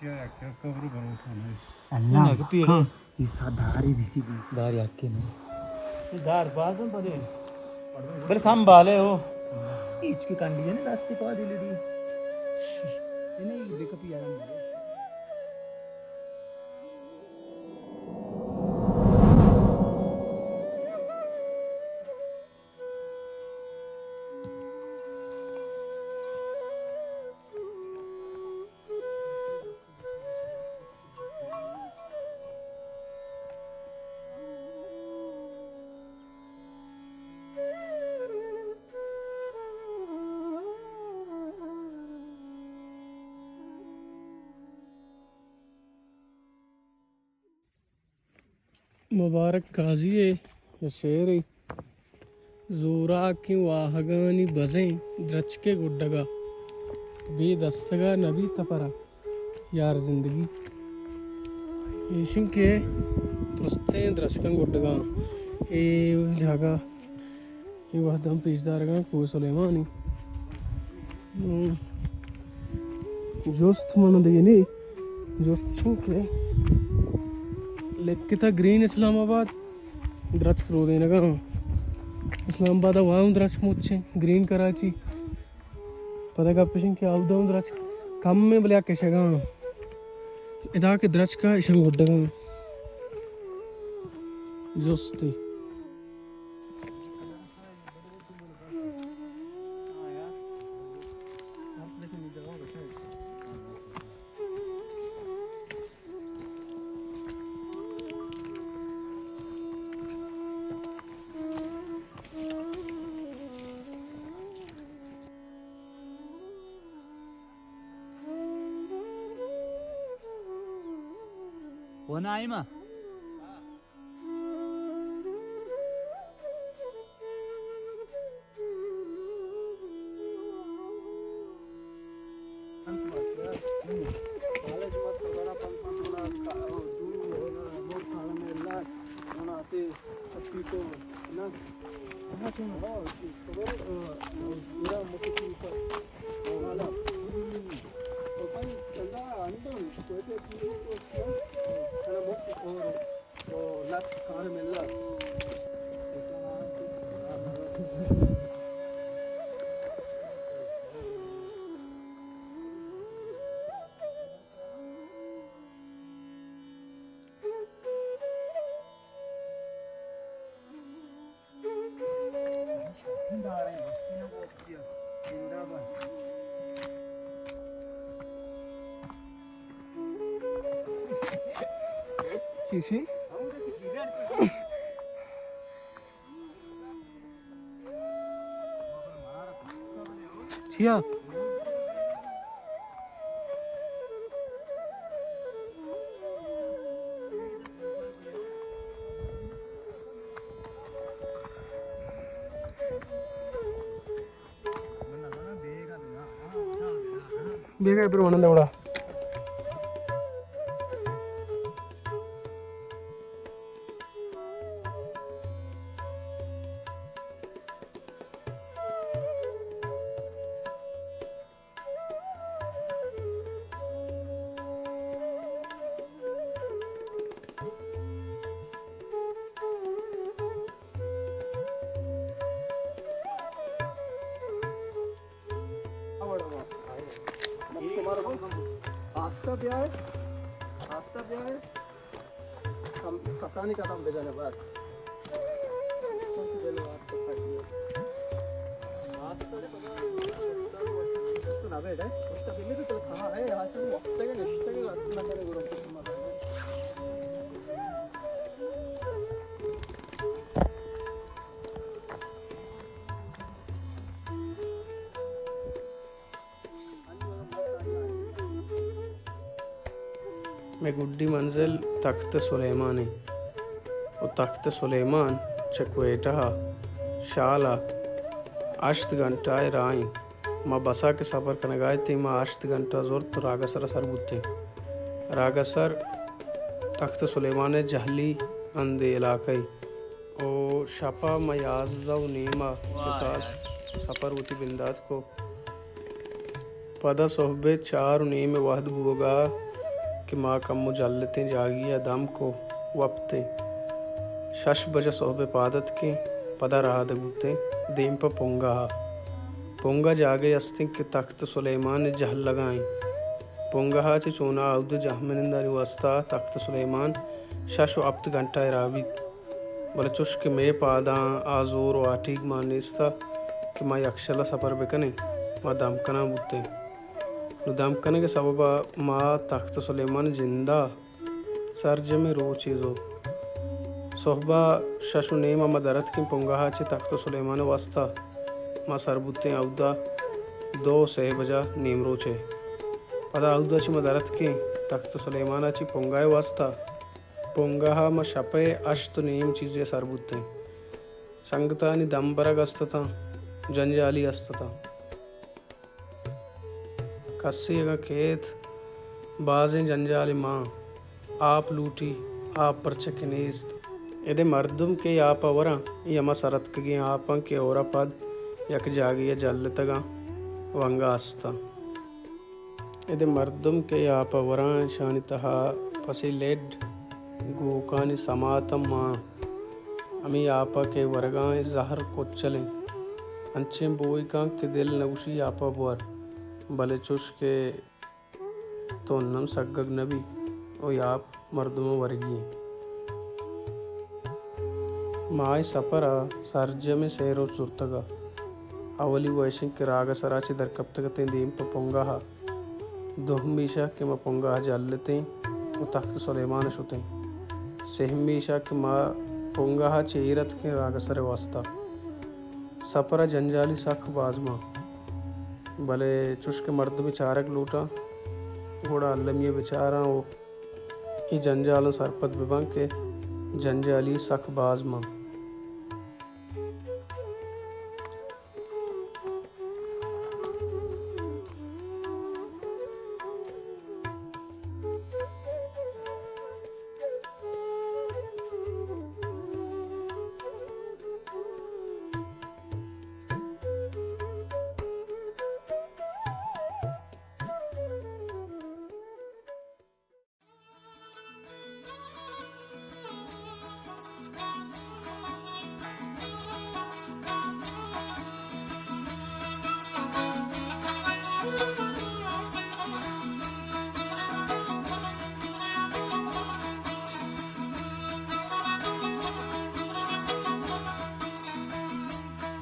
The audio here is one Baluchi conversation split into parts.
کیا، کیا قبر بھروسہ نہیں۔ اللہ نہ، کپی کن۔ ایسا داری بیسی دی۔ داری حقی نہیں۔ یہ دار بازم پدے۔ بلے سنبھالے ہو۔ ایچ کی کنڈی ہے نا، دستی پا دی لڑی۔ یہ نہیں، دیکھو پی آرام دے۔ مبارک قاضی ءِ یک شعرے، زوراکیں واہگانی بزیں درچکے گڈگا، بے دستگا نہ بیت تپرا یار زندگی۔ ایشن کہ درستیں درچکاں گڈگا اے جاگہ۔ اے وھد ہم پیش دارگاں کوہ سلیمانی۔ ہم، جست من دگہ نی، جست چون کہ لکھتا گرین اسلام آباد درچک رودینگا۔ اسلام آباد ءَ واہم درچک مچیں، گرین کراچی۔ پدا گپ اشیں کہ اودا ہم درچک کم ایں بلے آ کشگا۔ ادا کہ درچکا اشاں گڈگا۔ جستے۔ و نائمہ۔ چیشی؟ چیا؟ بیگا برو آنند اوڑا۔ آستہ بیائے، آستہ بیائے۔ کم، کسانی قدم بجنے بس۔ مئے گڈی منزل تخت سلیمان انت و تخت سلیمان چہ کوئٹہ ءَ شال ءَ ہشت گھنٹہ ءِ راہ انت۔ ما بس ءَ کہ سفر کنگ ءَ اتیں، ما ہشت گھنٹہ زرت و راگسر ءَ سر بوتیں۔ راگسر تخت سلیمان ءِ جہلی ہندے علاقہ ءَ۔ و شپ ءَ ما یازدہ و نیم ءَ کساس سفر وتی بندات کو۔ پدا سہب ءِ چار و نیم ءِ وہد بوگ ءَ کہ ما کمو جلتیں جاگہے ءَ دمک ءُ وپتیں۔ شش بج ءَ سہب ءَ پاد اتکیں، پدا رہادگ بوتیں دیم پہ پنگہ ءَ۔ پنگہ جاگہے استیں کہ تخت سلیمان ءِ جہلگ ءَ ایں۔ پنگہ ءَ چہ چوناہا اود ءِ جہمنندانی واستا تخت سلیمان شش ءُ ہپت گھنٹہ ءَ راہ بیت۔ بلے چوش کہ مئے پاداں آ زور ءُ آ ٹیگ مان نیست ات کہ ما یکشل ءَ سپر بکنیں، ما دمکناں بوتیں۔ نوں دمکنگ ءِ سبب ءَ ما تخت سلیمان ءِ جند ءَ سرجمیں روچے زرت۔ سہب ءَ شش ءُ نیم ءَ ما در اتکیں پنگہ ءَ چہ تخت سلیمان ءِ واستا۔ ما سر بوتیں اود ءَ دو ءُ سئے بج ءَ نیمروچ ءَ۔ پدا اود ءَ چہ ما در اتکیں تخت سلیمان ءَ چہ پنگہ ءِ واستا۔ پنگہ ءَ ما شپ ءِ ہشت ءُ نیم چیزے ءَ سر بوتیں۔ سنگتانی دم برگ است اتاں، جنجالی است اتاں۔ کسے اگاں کیت، بازیں جنجالے مان، آپ لوٹی، آپ پرچہ کہ نیست۔ اد ءِ مردم کہ آپ ءَ وراں، اے ہما سر اتکگیں آپ انت کہ ہور ءَ پد یک جاگہے ءَ جلتگاں ءُ انگہ استاں۔ اد ءِ مردم کہ آپ ءَ وراں، اشانی تہا پسے لڈ گوکانی سمات ہم مان۔ ہمے آپ ءَ کہ ورگاں، اے زہر کچل انت۔ انچیں بوئے کاں کہ دل نہ گوشی آپ ءَ بور، بلے چوش کہ تن ہم سگگ نہ بیت ءُ اے آپ مردم ءَ ورگی انت۔ ما اے سپر ءَ سرجمیں سئے روچ زرتگ ءُ اولی وَ ایش انت کہ راگ ءِ سرا چہ در کپتگ اتیں دیم پہ پنگہ ءَ۔ دومی ایش ءَ کہ ما پنگہ ءَ جلتیں ءُ تخت سلیمان ءَ شتیں۔ سیمی ایش ءَ کہ ما پنگہ ءَ چہ ایر اتکیں راگ ءِ سر ءِ واستا۔ سپر ءَ جنجالی سک باز مان، بلے چوش کہ مردمے چارگ لوٹاں، گڑا المی ءَ بچاراں ءُ اے جنجالاں سرپد بباں کہ جنجالی سک باز مان۔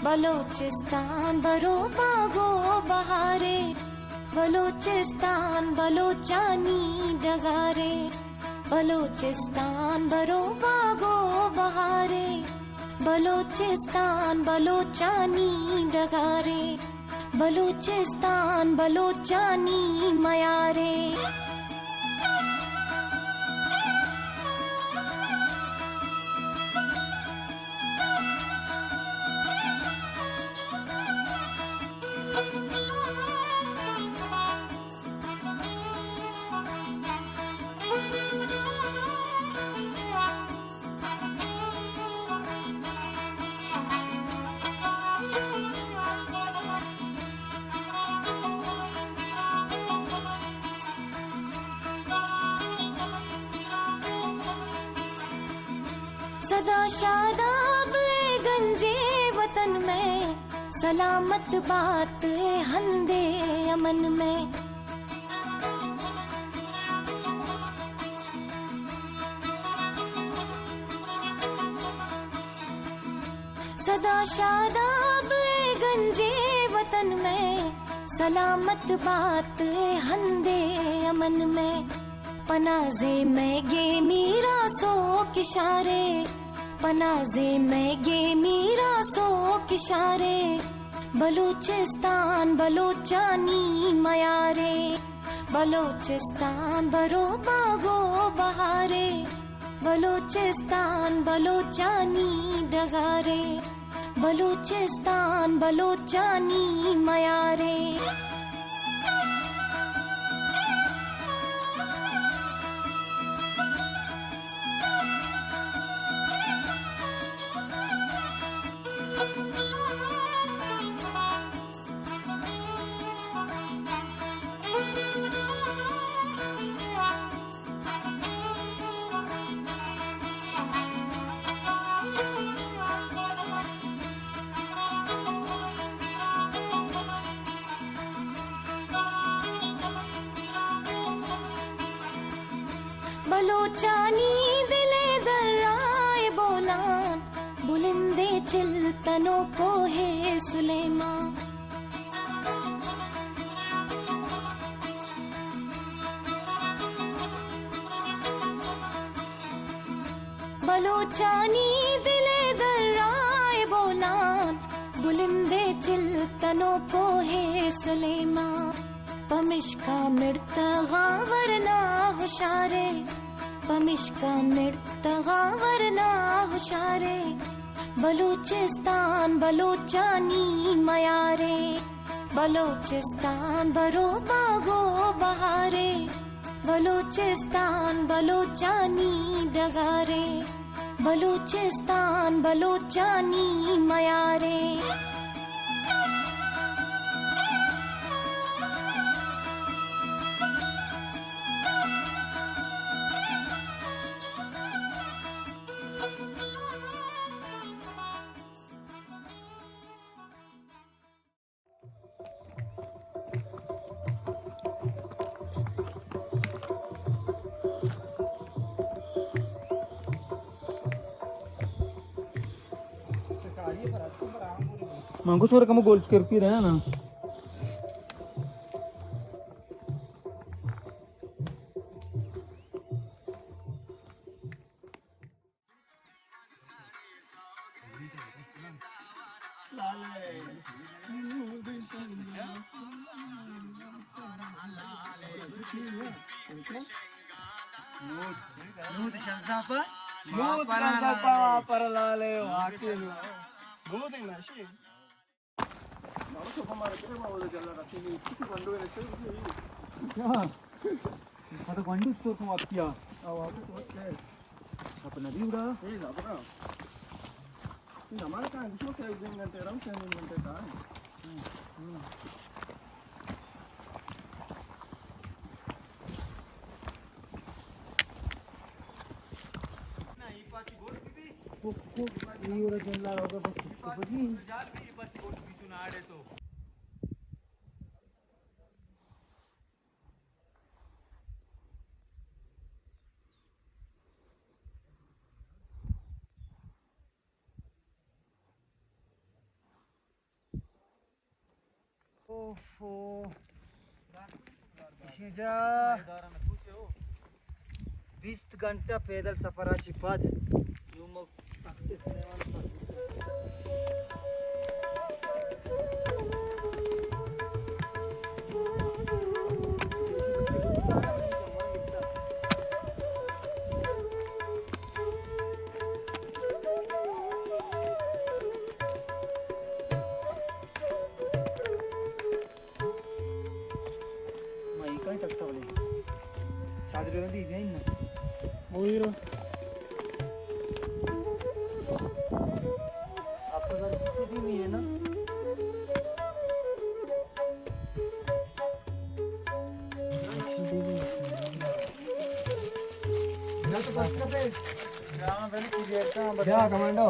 بلوچستان برو باغ و بہارے، بلوچستان بلوچانی ڈگارے، بلوچستان برو باغ و بہارے، بلوچستان بلوچانی ڈگارے، بلوچستان بلوچانی میارے۔ سدا شاداب اے گنجے وطن میں، سلامت بات اے ہندے امن میں۔ سدا شاداب اے گنجے وطن میں، سلامت بات اے ہندے امن میں۔ پنازے میں گے میرا سو کشارے، پنازے میں گے میرا سو کشارے۔ بلوچستان بلوچانی میارے، بلوچستان برو باغ و بہارے، بلوچستان بلوچانی ڈگارے، بلوچستان بلوچانی میارے۔ بلوچانی دل ءِ درائے بولان، بلندیں چل تنوکو ہے سلیمان۔ بلوچانی دل ءِ درائے بولان، بلندیں چل تنوکو ہے سلیمان۔ پمشکا مڑتغاں ورنا ہشارے، پمشکا مڑتغاں ورنا ہشارے۔ بلوچستان بلوچانی میارے، بلوچستان برو باغ و بہارے۔ بلوچستان بلوچانی ڈگارے، بلوچستان بلوچانی میارے۔ من گوش ورا کمو گول چکر پی دیا نا۔ نود، نود شنزاپا، نود شنزاپا، پر لالے، واقعی نود نشی۔ ہاں۔ پتہ گونڈو اسٹور کو واپسی آ۔ آ، واپس وقت ہے۔ اپنا بھی اڑا۔ اے، زبرا۔ یہ ہمارے کہاں ہے؟ گوشو سے ایک گھنٹے رہو، سے ایک گھنٹے کہاں ہے؟ ہوں، ہوں۔ اوفو۔ ایشی جا بیست گھنٹہ پیدل سفر ءَ چہ پد۔ ما ایکانی تخت بلے۔ چادر بندی بیاین نا۔ مویرو۔ آپ کا گھر سی سی ٹی وی ہے نا؟ یا کمانڈو۔